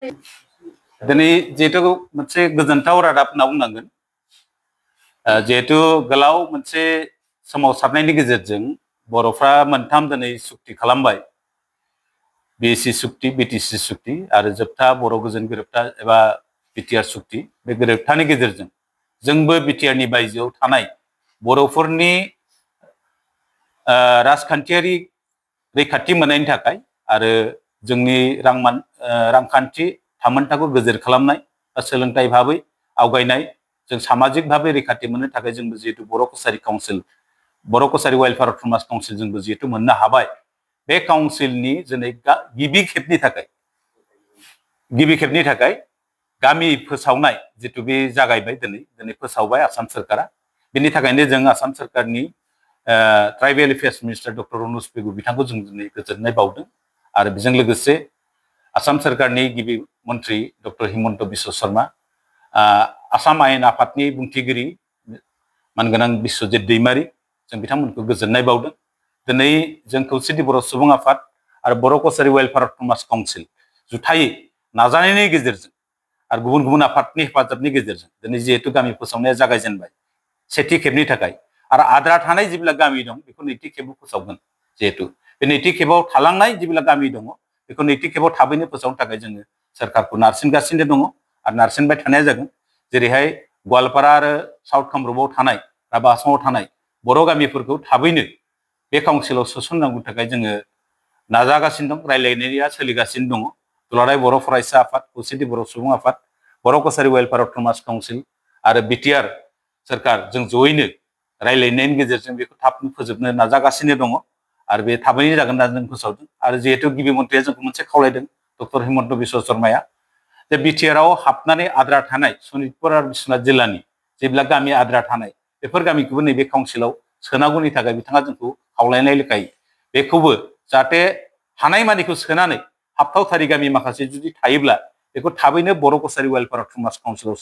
दिनै जिहेतु मोनसे गोजोनथाव रादाब होनना बुंनांगोन जिहेतु गोलाव मोनसे सोमावसारनायनि गेजेरजों बर'फ्रा मोनथाम दिनै सुक्ति खालामबाय बिएसि सुक्ति बिटिसि सुक्ति आरो जोबथा बर' गोजोन गोरोबथा एबा बिटिआर सुक्ति बे गोरोबथानि गेजेरजों जोंबो बिटिआरनि बायजोआव थानाय बर'फोरनि राजखान्थियारि रैखाथि मोननायनि थाखाय आरो जोंनि रांखान्थि थामोनथाखौ गोजोर खालामनाय बा सोलोंथाइ भाबै आवगायनाय जों सामाजिक भाबै रैखाथि मोननो थाखाय जोंबो जिहेतु बर' कसारि काउन्सिल बर' कसारि वेलफेयार अट'नमास काउन्सिल जोंबो जिहेतु मोननो हाबाय बे काउन्सिलनि दिनै गिबि खेबनि थाखाय गामि फोसावनाय जितु बे जागायबाय दिनै फोसावबाय आसाम सोरखारा बेनि थाखायनो जों आसाम सोरखारनि ट्राइबेल एफेयार्स मिनिस्टार डक्टर अनुज पेगु बिथांखौ जों दिनै गोजोननाय बावदों आरो बेजों लोगोसे आसाम सोरखारनि गिबि मन्त्रि डक्टर हिमन्त बिश्व शर्मा आसाम आयेन आफादनि बुंथिगिरि मानगोनां बिश्वजित दैमारि जों बिथांमोनखौ गोजोननाय बावदों दिनै जों खौसेथि बर' सुबुं आफाद आरो बर' कसारि वेलफेयार अट'नमास काउन्सिल जुथायै नाजानायनि गेजेरजों आरो गुबुन गुबुन आफादनि हेफाजाबनि गेजेरजों दिनै जिहेतु गामि फोसावनाया जागायजेनबाय सेथि खेबनि थाखाय आरो आद्रा थानाय जेब्ला गामि दं बेखौ नैथि खेबाव फोसावगोन जिहेतु बे नैथि खेबाव थालांनाय जेब्ला गामि दङ बेखौ नैथि खेबाव थाबैनो फोसावनो थाखाय जोङो सोरखारखौ नारसिनगासिनो दङ आरो नारसिनबाय थानाया जागोन जेरैहाय गवालपारा आरो साउथ कामरुपआव थानाय राभा आसामाव थानाय बर' गामिफोरखौ थाबैनो बे काउन्सिलाव सोसननांगौनि थाखाय जोङो नाजागासिनो दं रायज्लायनाया सोलिगासिनो दङ दुलाराय बर' फरायसा आफाद खौसेथि बर' सुबुं आफाद बर' कसारि वेलफेयार अट'नमास काउन्सिल आरो बिटिआर सोरखार जों जयैनो रायज्लायनायनि गेजेरजों बेखौ थाबनो फोजोबनो नाजागासिनो दङ आरो बे थाबैनो जागोन होनना जों फोसावदों आरो जिहेतु गिबि मन्थ्रिया जोंखौ मोनसे खावलायदों डक्टर हिमन्त बिश्व शर्माया जे बिटिआरआव हाबनानै आद्रा थानाय सनितपुर आरो बिश्वनाथ जिल्लानि जेब्ला गामि आद्रा थानाय बेफोर गामिखौबो नैबे काउन्सिलाव सोनांगौनि थाखाय बिथाङा जोंखौ खावलायनाय लेखायै बेखौबो जाहाथे हानायमानिखौ सोनानै हाबथावथारि गामि माखासे जुदि थायोब्ला बेखौ थाबैनो बर' कसारि वेलफेयार अट'नमास काउन्सिलाव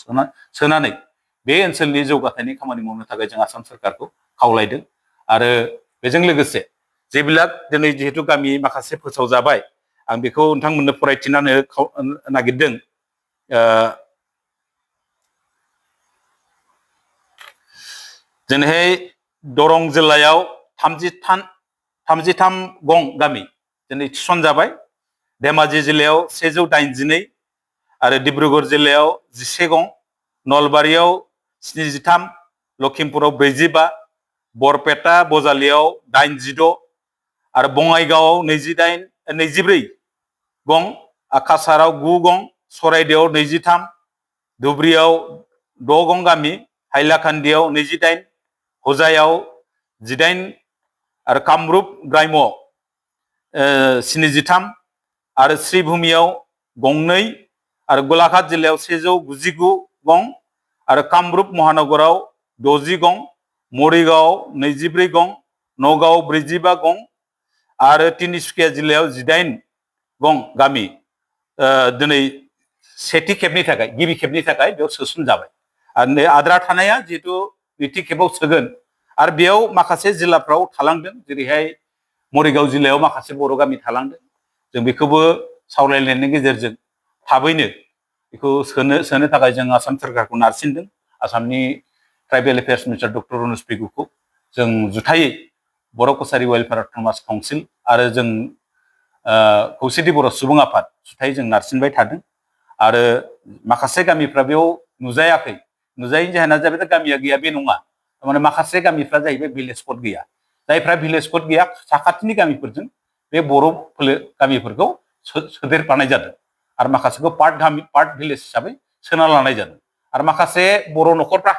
सोनानै बे ओनसोलनि जौगाथायनि खामानि मावनो थाखाय जों आसाम सोरखारखौ खावलायदों आरो बेजों लोगोसे जेब्ला दिनै जिहेतु गामि माखासे फोसावजाबाय आं बेखौ नोंथांमोननो फरायथिनानो नागिरदों दिनैहाय दरं जिल्लायाव 33 गं गामि दिनै थिसनजाबाय धेमाजि जिल्लायाव 182 आरो डिब्रुगड़ जिल्लायाव 11 गं नलबारियाव 73 लखिमपुराव 45 बरपेटा बजालियाव 86 आरो बङाइगावआव 24 गं काछाराव 9 गं सराइदेआव 23 धुब्रियाव 6 गं गामि हाइलाकान्दियाव 28 हजायाव 18 आरो कामरुप ग्राम्य 73 आरो श्रीभूमियाव 2 आरो गलाघाट जिल्लायाव 199 गं आरो कामरुप महानगराव 60 गं मरिगाव 24 गं नगाव 45 गं आरो तिनिसुकिया जिल्लायाव 18 गं गामि दिनै सेथि खेबनि थाखाय गिबि खेबनि थाखाय बेयाव सोसनजाबाय आरो आद्रा थानाया जिहेतु नैथि खेबाव सोगोन आरो बेयाव माखासे जिल्लाफ्राव थालांदों जेरैहाय मरिगाव जिल्लायाव माखासे बर' गामि थालांदों जों बेखौबो सावरायलायनायनि गेजेरजों थाबैनो बेखौ सोनो थाखाय जों आसाम सोरखारखौ नारसिनदों आसामनि ट्राइबेल एफेयार्स मिनिस्टार डक्टर अनुज पेगुखौ जों जुथायै बर' कसारि वेलफेयार अट'नमास काउन्सिल आरो जों खौसेथि बर' सुबुं आफाद जुथायै जों नारसिनबाय थादों आरो माखासे गामिफ्रा बेयाव नुजायैनि जाहोना जाबाय गामिया गैया बे नङा थारमाने माखासे गामिफ्रा जाहैबाय भिलेज कड गैया जायफ्रा भिलेज कड गैया साखाथिनि गामिफोरजों बे बर' गामिफोरखौ सोदेरफानाय जादों आरो माखासेखौ पार्ट भिलेज हिसाबै सोना लानाय जादों आरो माखासे बर' न'खरफ्रा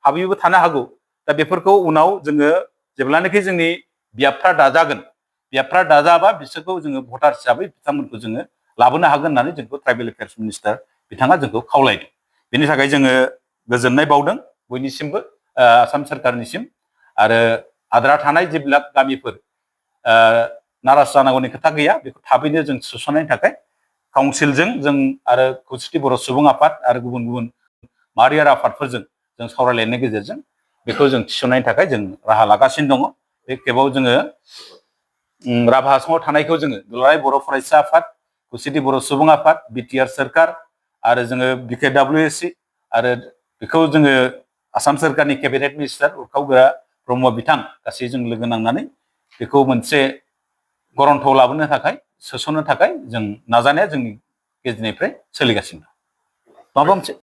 हाबिबो थानो हागौ दा बेफोरखौ उनाव जोङो जेब्लानाखि जोंनि बियाबफ्रा दाजाबा बिसोरखौ जोङो भटार हिसाबै बिथांमोनखौ जोङो लाबोनो हागोन होननानै जोंखौ ट्राइबेल एफेयार्स मिनिस्टार बिथाङा जोंखौ खावलायदों बेनि थाखाय जोङो गोजोननाय बावदों बयनिसिमबो आसाम सोरखारनिसिम आरो आद्रा थानाय जेब्ला गामिफोर नाराज जानांगौनि खोथा गैया बेखौ थाबैनो जों सोसननायनि थाखाय काउन्सिलजों जों आरो खौसेथि बर' सुबुं आफाद आरो गुबुन गुबुन माहारियारि आफादफोरजों जों सावरायलायनायनि गेजेरजों बेखौ जों थिसननायनि थाखाय जों राहा लागासिनो दङ बे खेबाव जोङो राभा आसामाव थानायखौ जोङो दुलाराय बर' फरायसा आफाद खौसेथि बर' सुबुं आफाद, बिटिआर सोरखार आरो जोङो BKWSC आरो बेखौ जोङो आसाम सोरखारनि केबिनेट मिनिस्टार उरखावगोरा ब्रह्म बिथां गासै जों लोगो नांनानै बेखौ मोनसे गरन्थआव लाबोनो थाखाय सोसननो थाखाय जों नाजानाया जोंनि गेजेरनिफ्राय सोलिगासिनो दं। माबा मोनसे